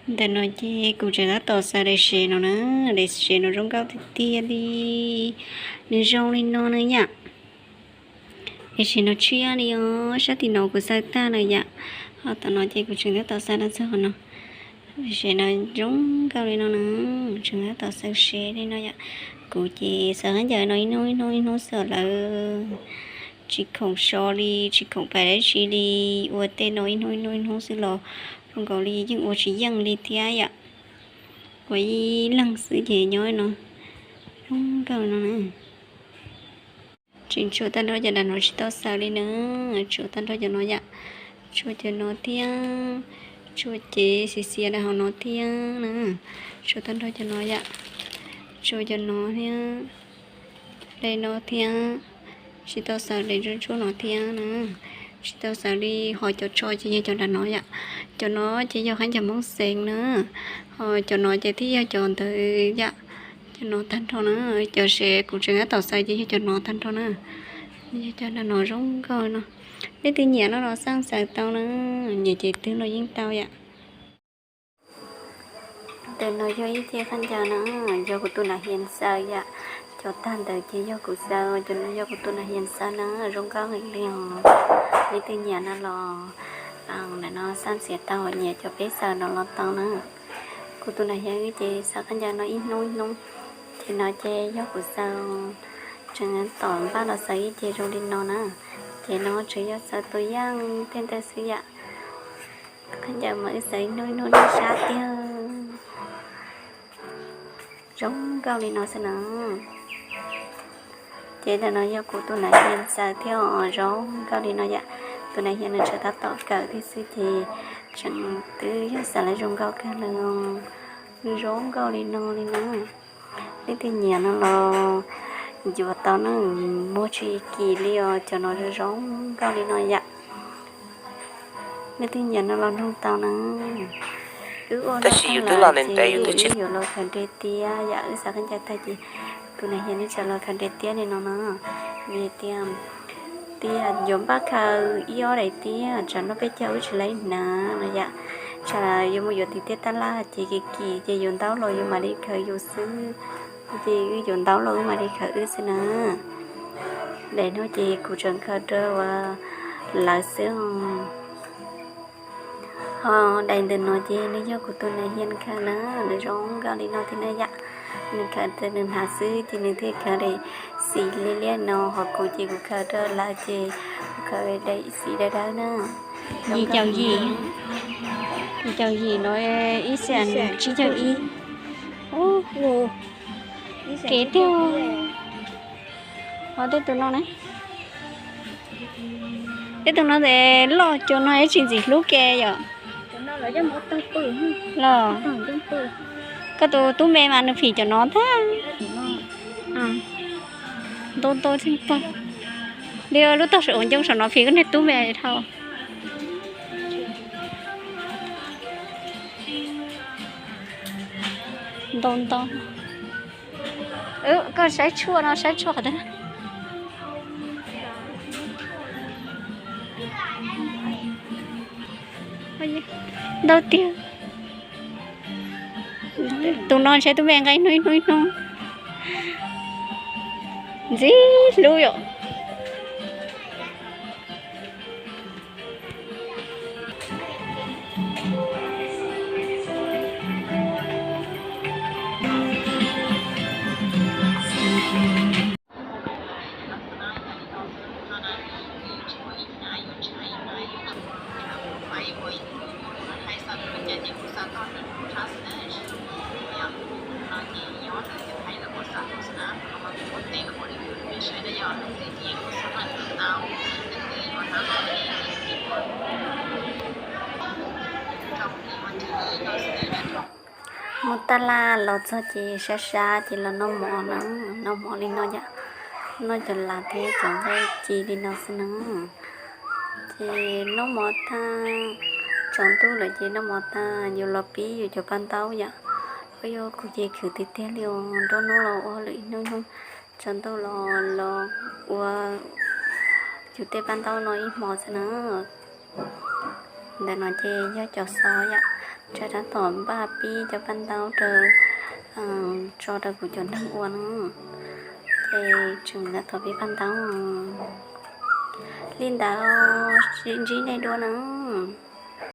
Ntawm no ces kuv tseem tab tom xaws daim sev no na, daim sev no zoo nkauj tiag tiag li, nws zoo li no na yom. Daim sev no tshiab li os, sab tim no kuv xaws tag lawm yom, ho tom no ces kuv tseem tab tom xaws los txog qhov no. Daim sev no zoo nkauj li no na, tseem tab tom xaws sev li no yom. Kuv ces xaws khaub ncaws no ib hnub ib hnub ib hnub xwb lawm, tsis khoom so li, tsis khoom pais dab tsi li, ua tej no ib hnub ib hnub ib hnub xwb los zoo nkaus li yeej ua tsis yeej li thiab yom. Ua ib leeg xwb ces nyob no zoo nkauj no na. Tseem tshuav tag nrho cov nram no tsis tau xaws li na, tshuav tag nrho cov no yom, tshuav cov no thiab, tshuav cev xiav xiav rau hauv no thiab na, tshuav tag nrho cov no yom, tshuav cov no thiab, daim no thiab, tsis tau xaws daim ntsuab ntsuab no thiab na, tsis tau xaws li. Ho cov tsho ces yog cov nram no yom, cov no ces yog khaub ncaws Hmoob xeev na, ho cov no ces thiaj yog cov ntawd yom, cov no tag nrho na, cov sev kuv tseem tab tom xaws ces yog cov no tag nrho na, yog cov nram no zoo nkauj no. Leej twg nyiam no los xaj xaws tau na, nyiam ces twg los yeej tau yom. Ntawm no yog ib ce khaub ncaws na, yog kuv tus nam hias xaws yom. Cov tag ntawd ces yog kuv xaws, cov no yog kuv tus nam hias xaws na, zoo nkauj heev li os. Leej twg nyiam no los ntawm no xaj xiav tau, nyiam cov peb xaws no los tau na. Kuv tus nam hias wb ces xaws khaub ncaws no ib hnub ib hnub, ces no ces yog kuv xaws, tseem tom npaj los xaws ib ce zoo li no na. Ces no tseem yog xaws tus yaj thiab ntawd xwb yom. Khaub ncaws mas wb xaws ib hnub ib hnub noj sab tiag, zoo nkauj li no xwb na. Ces ntawm no yog kuv tus nam hias xaws thiab os, zoo nkauj li no yom. Tus nam hias nws tseem tab tom kawm thiab xwb ces tseem twb yog xaws lawv zoo nkauj kawg li, zoo nkauj li no li na. Leej twg nyiam no los yuav tau na, muag tsis kim li os, cov no zoo zoo nkauj li no yom. Leej twg nyiam no los nug tau na. Wb ua no tag ces wb yuav los khaws nres tiab yom, wb xaws khaub ncaws tag ces tus nam hias nws tseem los khaws nres tiab li no na. Vim tias, tias yuav npaj khaws ib ob daim tiab, tsam no peb caug wb tsis laib hnav no yom. Tsam yuav mus yuav tim tiaj tab laj ces kim kim ces yuav ntaub los yuav mam li khaws yus xwb. Ces wb yuav ntaub los wb mam li khaws wb xwb na. Daim no ces kuv tseem khaws rau lawv xwb. Ho daim ntawm no ces nws yog kuv tus nam hias khaws na, nws zoo nkauj li no thiab na yom. Nws khaws rau nws hnav xwb ces nws thiaj khaws daim xim liab liab no, ho kuv ces kuv khaws rau lawv ces kuv khaws daim xim dawb dawb na. Yim caum yim, yim caum yim no ib xees tsib caug ib. Kev tiag. Ho tej tus no ne, tej tus no ces loj cuag no ib tsis ntxim hlub ke yom. Los koj tus tub me mas nws phim cov no tag. Ntau ntau tseeb tag li, lub tog saum ncoo saum no phim koj niag tub me dhau. Ntau ntau. Koj saib tshuaj no, saib tshuaj qhov twg. Ntau tiag. Tus no ntshe tub me nqa ib hnub ib hnub ib hnub. Ntxim hlub yom. Mus taj laj los txog ces sab sab ces los noj mov na, noj mov li no yom, noj cov lav thiab cov nqaij ci li no xwb na. Ces noj mov tag, tsaus ntuj lawm ces noj mov tag yuav los pib yuav cov paj ntaub yom. Ua yog kuv ces khwv tiag tiag li os, nruab hnub los ua lawm ib hnub hnub, tsaus ntuj los los ua yus tej paj ntaub no ib hmo xwb na. Ntawm no ces yog cov xov yom, Tsam tab tom npaj pib cov paj ntaub rau, tso rau kuv cov neeg ua no, ces tseem tab tom pib paj ntaub. Li ntawd, ntsib nej dua nawb.